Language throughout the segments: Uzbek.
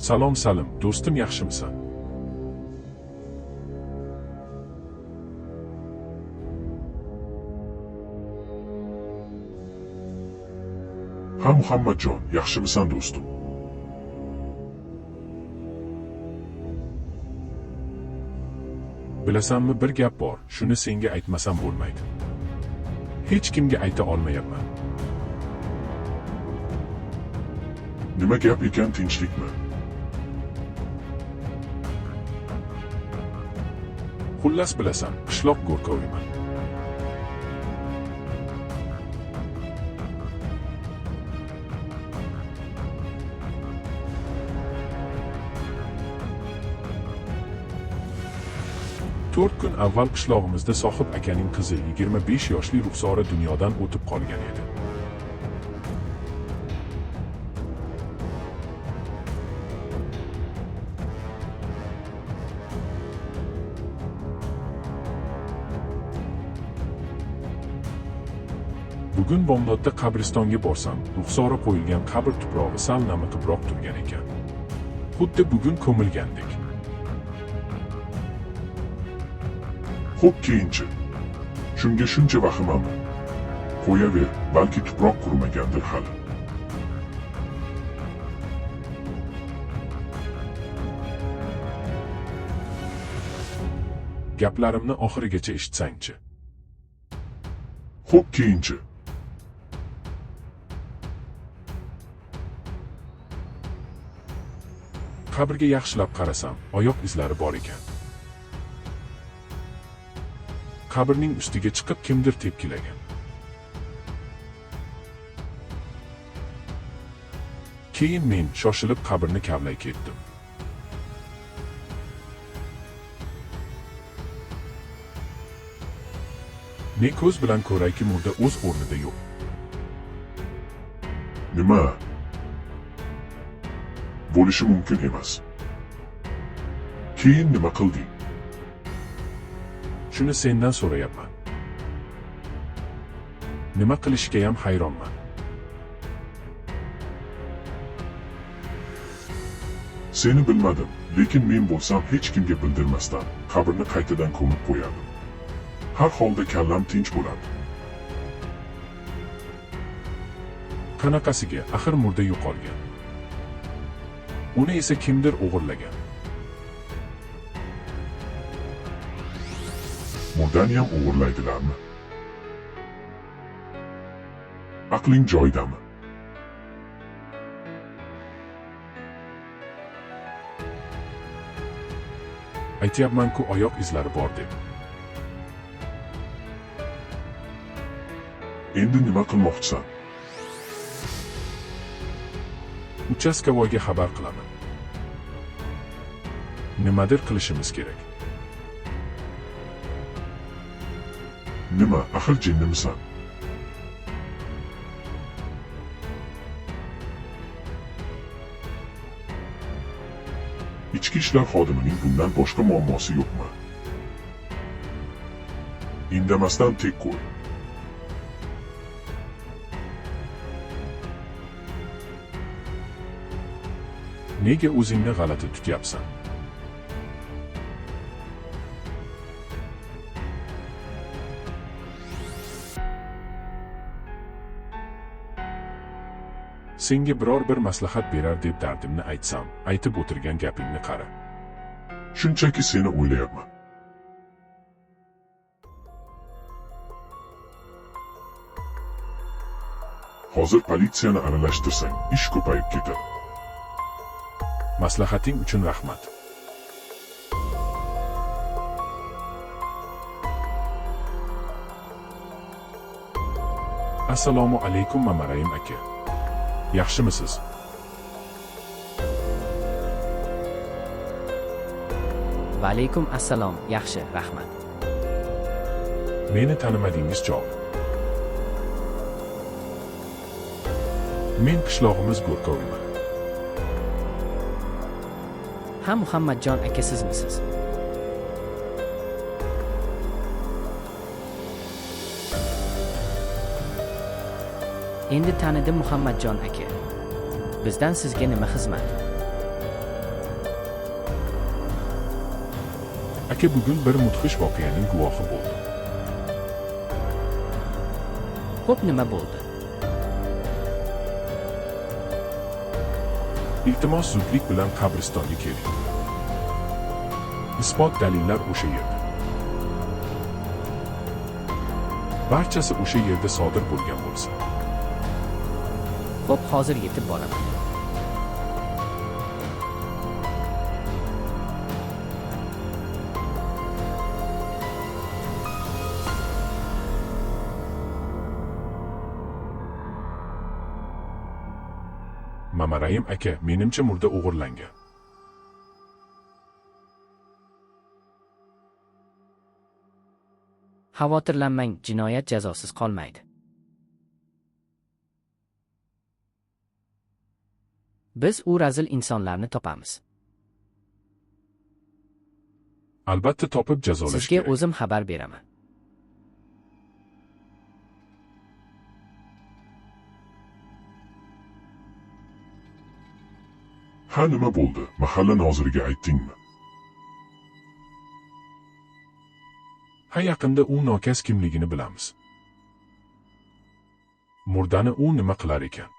Salom Salim, do'stim, yaxshimisan? Ha Muhammadjon, yaxshimisan do'stim? Bilasanmi, bir gap bor, shuni senga aytmasam bo'lmaydi. Hech kimga ayta olmayapman. Nima gap ekan, tinchlikmi? Xullas bilasan, qishloq go'rkoviman. 4 kun avval qishlog'imizda Sohib akaning qizi 25 yoshli Ruxsora dunyodan o'tib qolgan edi. Bugun bomdodda qabristonga borsam, Ruxsora qo'yilgan qabr tuprog'i sal namiqibroq turgan ekan. Xuddi bugun ko'milgandek. Xo'p, keyinchi. Shunga shuncha vahimami? Qo'yaver, balki tuproq qurimagandir hali. Gaplarimni oxirigacha eshitsangchi. Xo'p, keyinchi. Qabrga yaxshilab qarasam, oyoq izlari bor ekan. Qabrning ustiga chiqib kimdir tepkilagan. Keyin men shoshilib qabrni kavlay ketdim. Ne ko'z bilan ko'rayki, murda o'z o'rnida yo'q. Nima? Bo'lishi mumkin emas. Keyin nima qilding? Shuni sendan so'rayapman. Nima qilishgayam hayronman. Seni bilmadim, lekin men bo'lsam hech kimga bildirmasdan qabrni qaytadan ko'mib qo'yardim. Har holda kallam tinch bo'lardi. Qanaqasiga, axir murda yo'qolgan. Uni esa kimdir o'g'irlagan. Murdaniyam o'g'irlaydilarmi? Aqling joyidami? Aytyapman-ku oyoq izlari bor deb. Endi nima qilmoqchisan? Участковой ga xabar qilaman. Nimadir qilishimiz kerak. Nima, axir jinnimisan? Ichki ishlar xodimining bundan boshqa muammosi yo'qmi? Indamasdan tek qo'y. Nega o'zingni g'alati tutyapsan? Senga biror bir maslahat berar deb dardimni aytsam, aytib o'tirgan gapingni qara. Shunchaki seni o'ylayapman. Hozir politsiyani aralashtirsang, ish ko'payib ketadi. Maslahating uchun rahmat. Assalomu alaykum, Mamarayim aka. Yaxshimisiz? Va alaykum assalom. Yaxshi, rahmat. Meni tanimadingiz chog'i. Men qishlog'imiz go'rkoviman. Ha, Muhammadjon aka sizmisiz? Endi tanidim, Muhammadjon aka. Bizdan sizga nima xizmat? Aka, bugun bir mudhish voqeaning guvohi bo'ldim. Xo'p, nima bo'ldi? Iltimos, zudlik bilan qabristonga keling. Isbot dalillar o'sha yerda. Barchasi o'sha yerda sodir bo'lgan bo'lsa. Xo'p, hozir yetib boraman. Mamaraim aka, menimcha murda o'g'irlangan. Xavotirlanmang, jinoyat jazosiz qolmaydi. Biz u razil insonlarni topamiz. Albatta topib jazolash Sizga kerak. o'zim xabar beraman. Ha, nima bo'ldi? Mahalla noziriga aytdingmi? Ha, yaqinda u nokas kimligini bilamiz. Murdani u nima qilar ekan?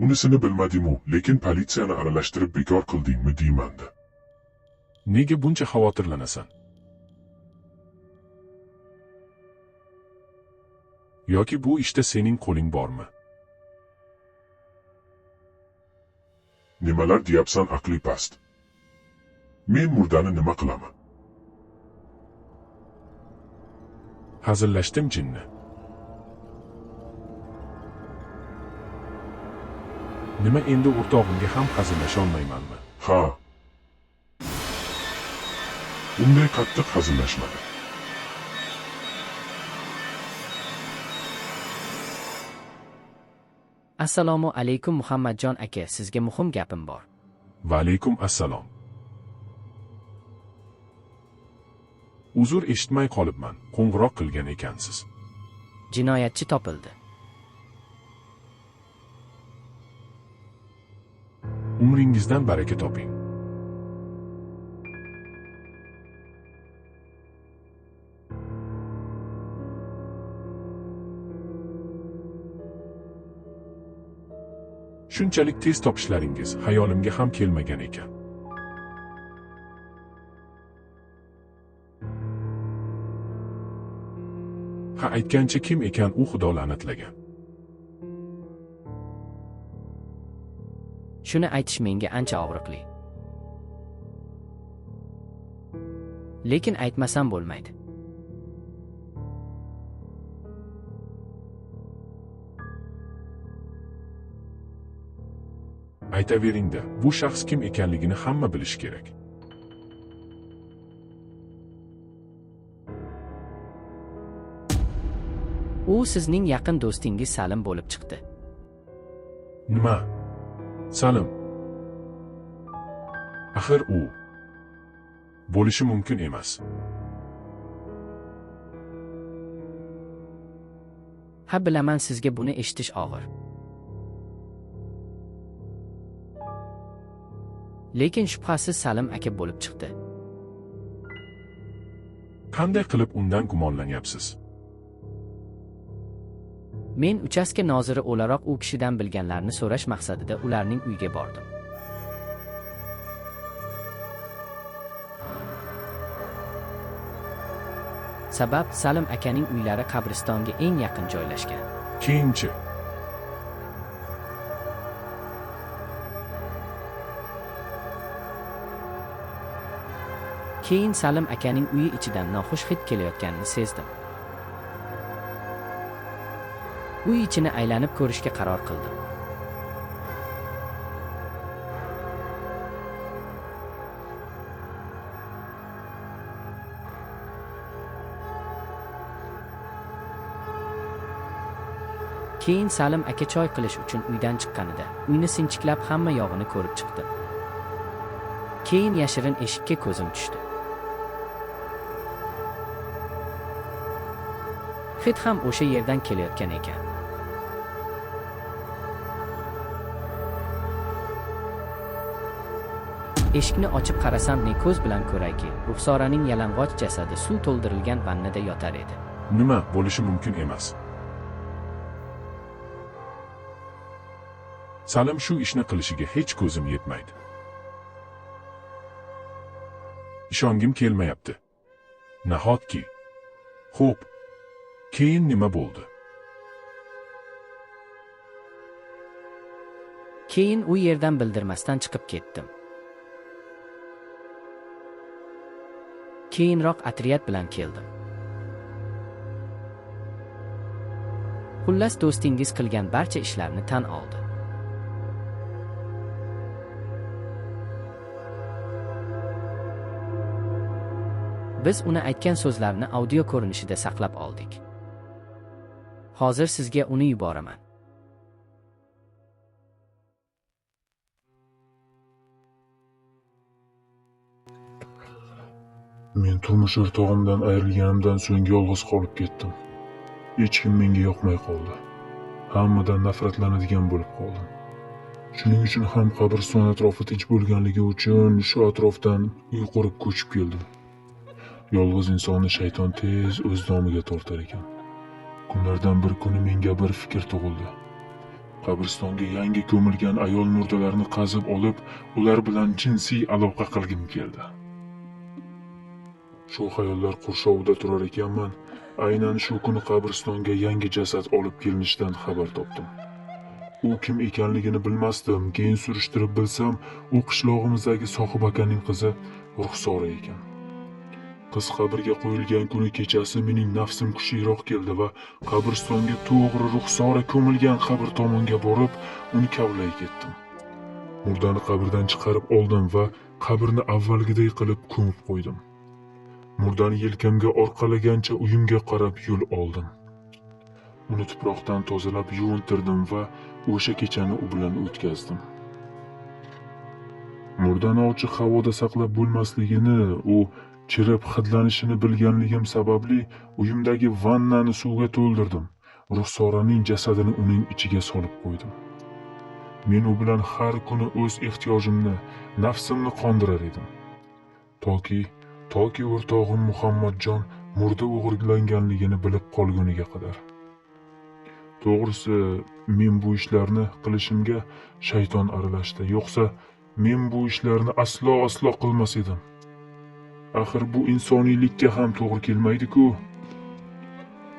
Unisini bilmadimu, lekin politsiyani aralashtirib bekor qildingmi deymanda. Nega buncha xavotirlanasan? Yoki bu ishda sening qo'ling bormi? Nimalar deyapsan, aqli past? Men murdani nima qilaman? Hazillashdim jinni. Nima endi o'rtog'imga ham hazillasholmaymanmi? Ha. Unday qattiq hazillashmadi. Assalomu alaykum Muhammadjon aka, sizga muhim gapim bor. Va alaykum assalom. Uzr, eshitmay qolibman. Qo'ng'iroq qilgan ekansiz. Jinoyatchi topildi. Umringizdan baraka toping. Shunchalik tez topishlaringiz hayolimga ham kelmagan ekan. Ha, aytgancha kim ekan u Xudo la'natlagan? Shuni aytish menga ancha og'riqli. Lekin aytmasam bo'lmaydi. Aytaveringda, bu shaxs kim ekanligini hamma bilishi kerak. U sizning yaqin do'stingiz Salim bo'lib chiqdi. Nima? Salim? Axir u bo'lishi mumkin emas. Ha, bilaman sizga buni eshitish og'ir. Lekin shubhasiz Salim aka bo'lib chiqdi. Qanday qilib undan gumonlanyapsiz? Men uchastka noziri o'laroq u kishidan bilganlarini so'rash maqsadida ularning uyiga bordim. Sabab Salim akaning uylari qabristonga eng yaqin joylashgan. Keyinchi. Keyin Salim akaning uyi ichidan noxush hid kelayotganini sezdim. Uy ichini aylanib ko'rishga qaror qildim. Keyin Salim aka choy qilish uchun uydan chiqqanida, uyni sinchiklab hamma yog'ini ko'rib chiqdim. Keyin yashirin eshikka ko'zim tushdi. Hid ham o'sha yerdan kelayotgan ekan. Eshikni ochib qarasam ne ko'z bilan ko'rayki, Ruxsoraning yalang'och jasadi suv to'ldirilgan vannada yotar edi. Nima bo'lishi mumkin emas. Salim shu ishni qilishiga hech ko'zim yetmaydi. Ishongim kelmayapti. Nahotki? Xo'p. Keyin nima bo'ldi? Keyin u yerdan bildirmasdan chiqib ketdim. Keyinroq otryad bilan keldim. Xullas do'stingiz qilgan barcha ishlarni tan oldi. Biz uni aytgan so'zlarini audio ko'rinishida saqlab oldik. Hozir sizga uni yuboraman. Men turmush o'rtog'imdan ayrilganimdan so'ng yolg'iz qolib ketdim. Hech kim menga yoqmay qoldi. Hammadan nafratlanadigan bo'lib qoldim. Shuning uchun ham qabriston atrofi tinch bo'lganligi uchun shu atrofdan uy qurib ko'chib keldim. Yolg'iz insonni shayton tez o'z domiga tortar ekan. Kunlardan bir kuni menga bir fikr tug'ildi. Qabristonga yangi ko'milgan ayol murdalarini qazib olib, ular bilan jinsiy aloqa qilgim keldi. Shu xayollar qurshovida turar ekanman, aynan shu kuni qabristonga yangi jasad olib kelinishidan xabar topdim. U kim ekanligini bilmasdim, keyin surishtirib bilsam, u qishlog'imizdagi Sohib akaning qizi Ruxsora ekan. Qiz qabrga qo'yilgan kuni kechasi mening nafsim kuchliroq keldi va qabristonga to'g'ri Ruxsora ko'milgan qabr tomonga borib, uni kavlay ketdim. Murdani qabrdan chiqarib oldim va qabrni avvalgiday qilib ko'mib qo'ydim. Murdani yelkamga orqalagancha uyimga qarab yo'l oldim. Uni tuproqdan tozalab yuvintirdim va o'sha kechani u bilan o'tkazdim. Murdani ochiq havoda saqlab bo'lmasligini, u chirib hidlanishini bilganligim sababli uyimdagi vannani suvga to'ldirdim. Ruxsoraning jasadini uning ichiga solib qo'ydim. Men u bilan har kuni o'z ehtiyojimni, nafsimni qondirar edim. Toki o'rtog'im Muhammadjon murda o'g'irlanganligini bilib qolguniga qadar. To'g'risi, men bu ishlarni qilishimga shayton aralashdi. Yo'qsa, men bu ishlarni aslo qilmas edim. Axir bu insoniylikka ham to'g'ri kelmaydi-ku.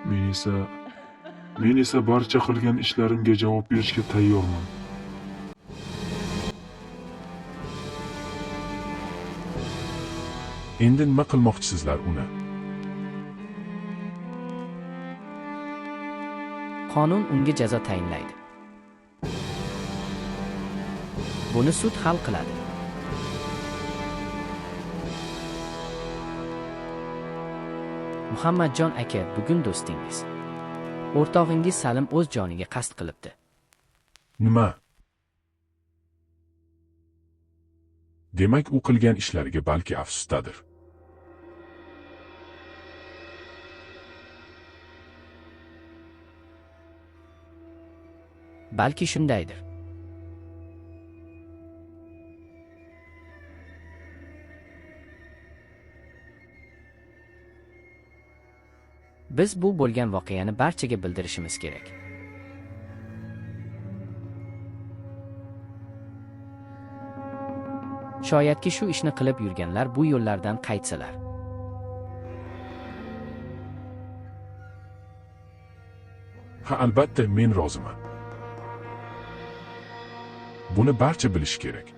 Men esa barcha qilgan ishlarimga javob berishga tayyorman. Endi nima qilmoqchisizlar uni? Qonun unga jazo tayinlaydi. Buni sud hal qiladi. Muhammadjon aka, bugun do'stingiz, o'rtog'ingiz Salim o'z joniga qasd qilibdi. Nima? Demak, u qilgan ishlariga balki afsusdadir. Balki shundaydir. Biz bu bo'lgan voqeani barchaga bildirishimiz kerak. Shoyatki shu ishni qilib yurganlar bu yo'llardan qaytsalar. Ha, albatta men roziman. Buni barcha bilishi kerak.